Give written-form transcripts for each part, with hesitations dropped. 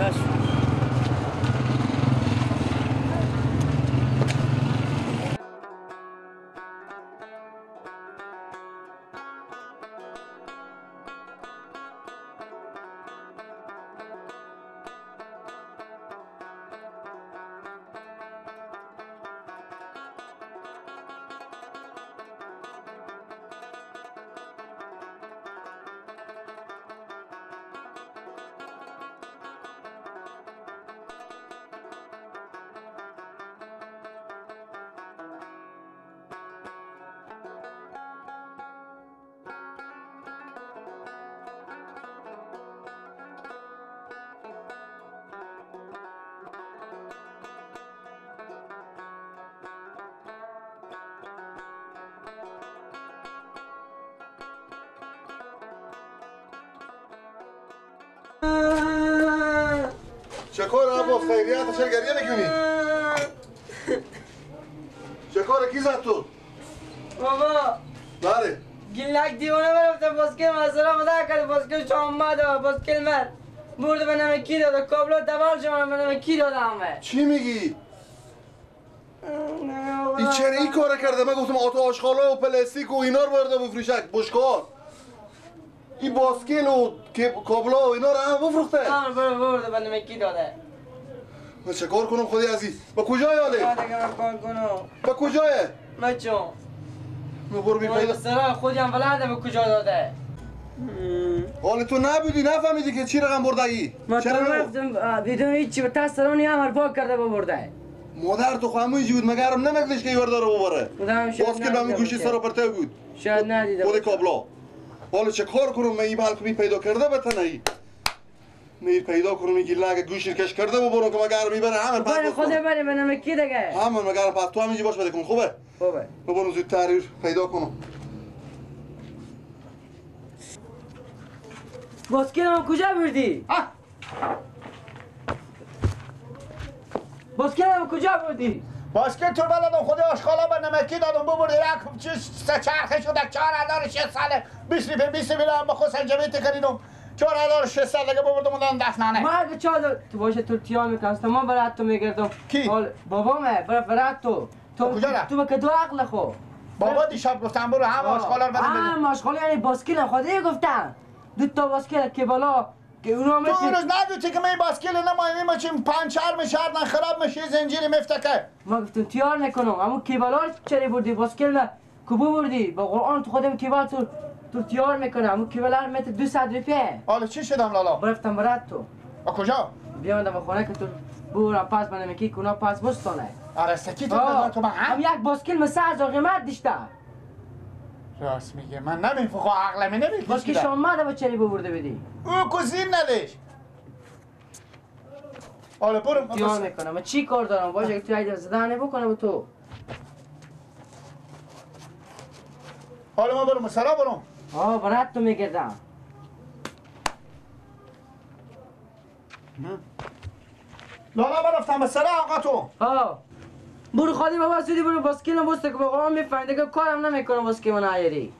چشم. چکار عباس خیریت چرا گریه میکنی؟ چکار کی زد تو؟ بابا بله گیلک دیوانه برفتم باسکل مسئله مده کرد باسکل شما داد باسکل من برد به نام کی داد کابلا دوال شما به نام کی داد همه. چی میگی؟ این چرا این کار کرده؟ من گفتم آتو آشغالا و پلاستیک و اینا رو برده بفروشک بشکار این باسکل و کابلا و اینا رو هم بفروخته. هم برده به نام کی داده. من چه کار کنم خدای عزیز؟ با کجای آله؟ با کجایه؟ من چون من برو بی پیدا سرا خودی هم بلده به کجا داده. حال تو نبودی نفهمیدی که چی رقم بردگی؟ من تو رفتم بدون هیچی به تاثرانی هم پاک کرده ببرده. مادر تو خو همونجی بود مگرم نمیگذاشت که یار داره ببره. باسکل به همون گوشی سرا پرته بود. شاید ندیده. خود کابلا. حالا چه کار کنم من این بلکه پیدا کرده به تنهایی. می پیدا کنم این گیلک گوشی کش کرده ببرم که مگر میبره همه پس خود بره به نام کی دیگه همه مگر پس تو همینجی باش بده کن. خوبه خوبه ببرم زودتر پیدا کنم. باسکلم کجا بردی؟ باسکلم کجا بردی؟ باسکل تو بلدم خود آشغالا به نمکی دادم ببردی یک چیز سه چرخه شد 4600 20 روپیه 20 روپیه هم با خود سنجبیت خریدم 4600 دیگه ببردم اون دست ننه. ما اگه چهار تو باشه تو تیا میکنم ما برات تو میگردم. کی؟ بابامه برات تو کجا رفت؟ تو به دو عقل خو. بابا دیشب گفتم برو هم آشغالا رو بده. هم آشغالا یعنی باسکل خودی گفتم. دو تا باسکل که بالا که اونا تو اون روز نگفتی که من باسکل نمایم ما چیم پنچر میشه خراب میشه زنجیری مفتکه. ما گفتم تیار نکنم اما کیبالا رو چرا بردی باسکل نه کوبو بردی با قرآن تو خودم کیبال تو تیار میکنم اما کیبالا متر 200 روپیه. حالا چی شدم لالا؟ رفتم برات تو. کجا؟ بیام خونه که تو برم پس منم کی کونا پس بستانه. آره سکی تو تو هم یک باسکل مثل 1000 قیمت داشته. راست میگه من نمیفهم عقلم نمیکشه. باسکل شما ده چری ببرده بدی؟ او کوزین ندش. حالا برم تیار میکنم من چی کار دارم باشه که تو ایده زدن بکنم تو. حالا ما برم سرا برم. آه برات تو میگردم. لالا برفتم به سرا آقا تو. آه برو خالی بابا سودی برو باسکلم بسته که با قرآن میفهمی دیگه کارم نمیکنم باسکل من عیری.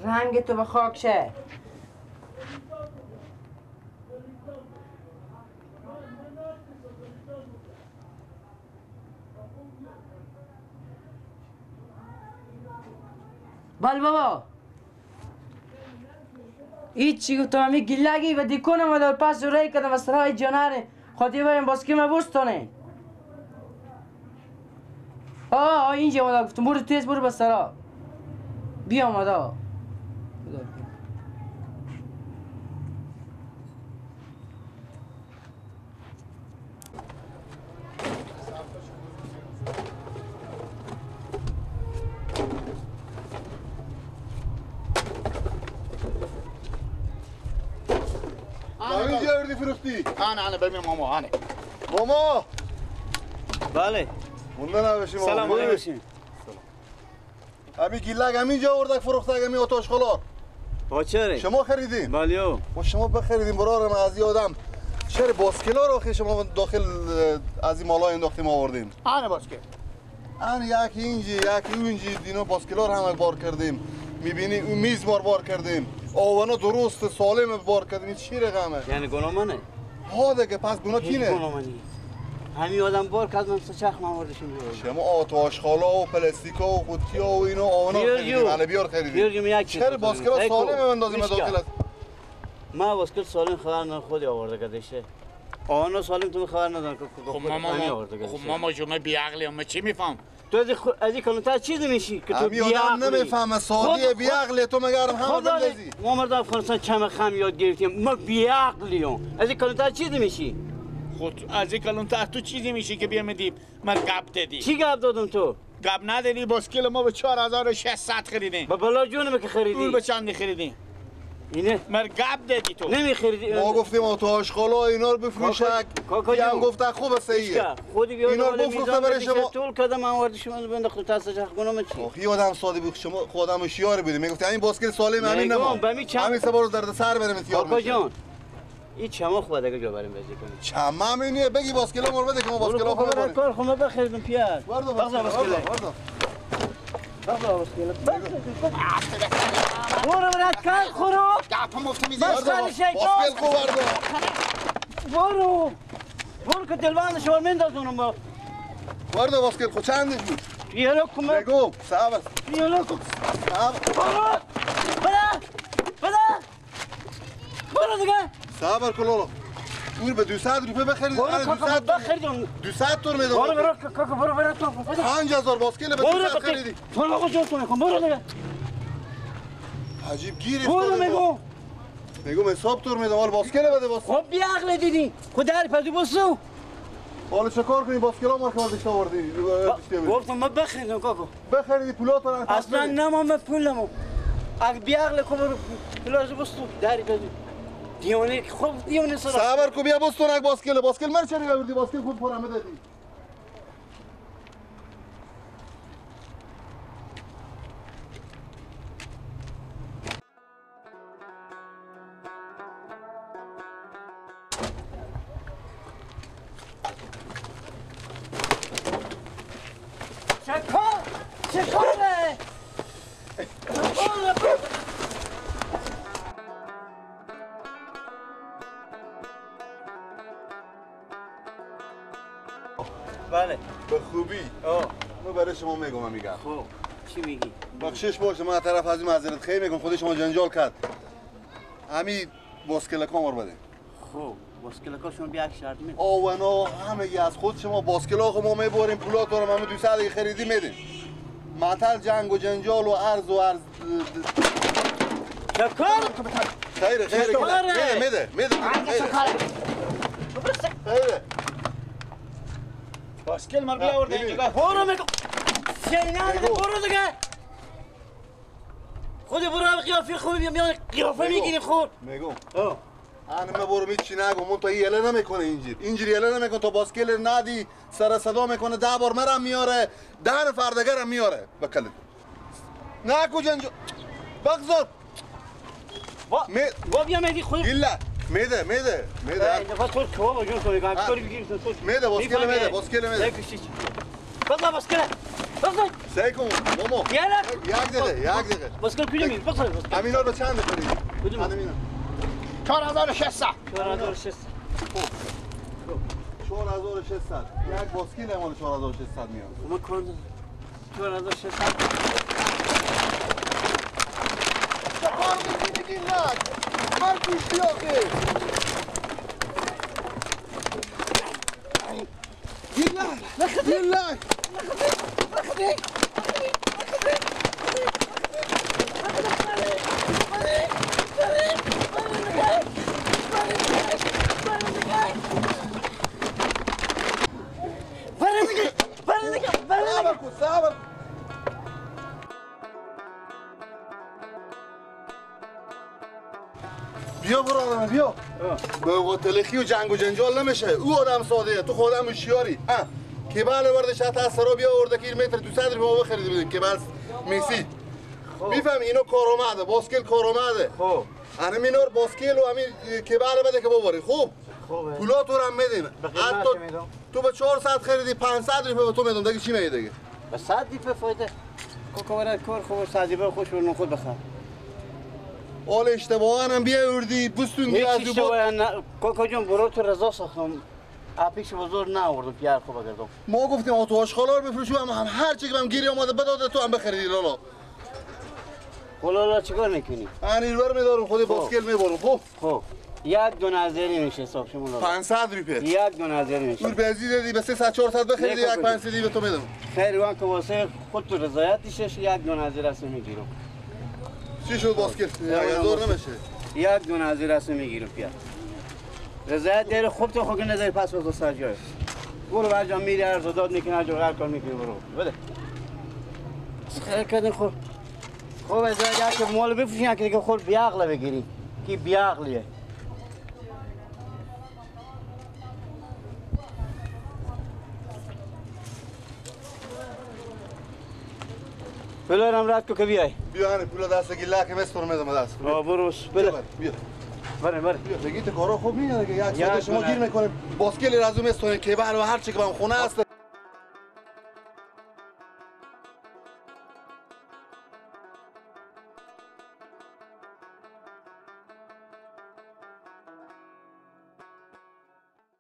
رنگ تو به خاک شه. بله بابا هیچی گفتم همی گیلگی و دیکنم و در پس رای کردم و سرای جاناره خاطی بریم باسکی ما بستانه. آه اینجا آمده گفتم برو تیز برو به سرا بیا آمده. آنه ببین ماما آنه ماما. بله مونده نباشی ماما. سلام علیکم. همی گیلک همینجا آوردک فروختک همی آتاشخالار. با چره؟ شما خریدین؟ بله ما شما بخریدین برارم از یادم چرا باسکلا رو شما داخل از این مالا انداختیم آوردیم. آنه باسکل آن یکی اینجی یکی اونجی دینا باسکلا رو هم بار کردیم. میبینی اون میز بار کردیم. آوانا درست سالم بار کردیم چی رقمه؟ یعنی گناه منه؟ ها دیگه پس گناه کینه؟ گناه منی. همین آدم بار کرد من چرخ من آوردشون. شما آت و آشغالا و پلاستیکا و قوطیا و اینا آوانا خریدیم، علی بیار خریدیم. چرا باسکل سالم اندازیم داخل؟ ما باسکل سالم خبر ندارم خودی آورده کدشه. آوانا سالم تو خبر ندارم که خب ماما خب ماما جون بی عقلی ما چی میفهم؟ تو از این کلانتر چیزی میشی که تو بی عقلی. نمیفهمه سادی بی عقلی تو مگر هم بندازی. ما مرد افغانستان چم خم یاد گرفتیم ما بی عقلیم. از این کلانتر چیزی میشی؟ خود از این کلانتر تو چیزی میشی که بیامدی من گپ دادی. چی گپ دادم تو؟ گپ ندادی باسکل ما به 4600 خریدیم. با بلا جونم که خریدی. اون به چند خریدی؟ اینه مر گپ دادی تو نمیخریدی. ما گفتیم تو آشغالا اینا رو بفروشک. هم گفته خوب سیه خودی بیا اینا رو بفروخته برای شما طول کردم من آوردی شما بنداخت تاسه گناه چی؟ آخه آدم ساده بود شما خودم هوشیار بودی میگفتی همین باسکل سالم همین نما همین سه بار درد سر بریم تیار میشه. جان این چما خوبه دیگه جا بریم بازی کنیم. چما همینیه بگی باسکل ما رو بده که ما باسکل خو ببریم. کار خو ما بخریدم پیار. بردار باسکل. برو برات کار خورو. گپ مفت میزنی. باسکل خو بردار. برو. برو که دلبند شما میندازونم با. بردار باسکل خو چندش بود؟ یه کم. بگو صبر. یه کم. برو. برو. برو. برو دیگه. صبر کن لالا. اون به 200 روپیه بخرید. 200 بخریدم. 200 تور میدم. برو برو کاکا برو برو تو. 5000 باسکل به 200 خریدی. برو آقا جون تو برو دیگه. عجیب گیر برو میگم. میگم حساب تور میدم حالا باسکل بده باس. خب بی عقل دیدی. خود در پدو بسو. حالا چه کار کنی باسکل ما که برداشت آوردی؟ گفتم ما بخریدم کاکا. بخریدی پولات رو اصلا نه ما پولمو. اگه بی عقل کو برو پولاش بسو در پدو. دیوانه خوب دیوانه سر. صبر کو بیا بستونک باسکل باسکل من چرا آوردی باسکل خود پرمه دادی. چکار بله به خوبی. من برای شما میگم میگم. خب چی میگی؟ بخشش باشه من طرف از این معذرت خیلی میگم خود شما جنجال کرد. همین باسکلکا ما رو بده. خب باسکلکا شما بیا یک شرط می. آونا همه از خود شما باسکلا خو ما میبریم پولات رو همه 200 خریدی میدیم. معطل جنگ و جنجال و عرض و عرض. چکار؟ خیره خیره میده میده خیره. باسکل من بیا آورده اینجا. برو میگم. سینه برو دیگه. خود برو قیافه خوبی میاد قیافه میگیری خود. میگم. انا ما برو میچی نگم اون تا یله نمیکنه اینجیر. اینجیر یله نمیکنه تا باسکل ندی سر صدا میکنه 10 بار مرم میاره 10 نفر دیگرم میاره. بکلت. نکو جنجال. بگذار. وا بیا میدی خود. یلا میده میده میده. این تو کوه جون تو میگم تو بگیر تو. میده باسکل میده باسکل میده. بگذار باسکل. بگذار. سیکو ماما. یلا. یک دقیقه یک دقیقه. باسکل کجا میری؟ بگذار. همینا رو چند خریدی؟ کدوم؟ همینا. 4600. 4600. 4600. یک باسکل مال 4600 میاد. ما کار 4600. چکار می‌کنی دیگه نه؟ من کشتی آخه. یلا یلا. صبر بیا برو آدم بیا. به تلخی و جنگ و جنجال نمیشه. او آدم ساده تو خودم هوشیاری. کیبل وردش از سرا بیا آورده که متر 200 روپیه ما بخریده بودیم کیبل میسی. میفهمی اینو کار اومده باسکل کار اومده. خب همین رو باسکل و همین کیبل بده که ببری. خوب پولا تو رو هم میدیم. حتی تو به 400 خریدی 500 روپیه به تو میدم دیگه. چی میگی دیگه؟ به 100 روپیه فایده. کوکو برای کار خوب 100 روپیه خوش برو خود بخر. حال اشتباها هم بیاوردی بستون دی از اشتباه نه کاکا جون برو تو رضا ساختم اپیش بزرگ نه آوردم پیار خوب بگردم. ما گفتیم آ تو آشغالا رو بفروشیم هم هر چی که بهم گیری آمده بداده تو هم بخریدی لالا. لالا چیکار میکنی؟ انیرور میدارم خود باسکل میبرم. خب خب یک دو نظری میشه حساب شما لالا. 500 روپیه. یک دو نظری میشه. دور بزی دادی به 300 400 بخریدی یک 500 به تو میدم. خیر وان که واسه خود تو رضایت دیشش یک دو نظر است میگیرم. چی شد باسکل؟ 1000 نمیشه. یک دو نظر است میگیرم پیا. رضایت داره خوب تو خود نداری پس واسه سر جای. برو برجام میری عرض داد میکنه هر جا هر کار میکنی برو. بده. خیر کردن خب. خب از که مال بفروشین که دیگه خود بیعقل بگیری. کی بیعقلیه. پولارم رد کو که بیای. بیا هنی پولا دست گیله که مستر میدم دست. برو بده. بیا. بره بره. بیا دیگه تو کارا خوب میاد دیگه. یک ساعت شما گیر میکنیم. باسکل رازو مستونه کیبل و هر چی که بهم خونه است.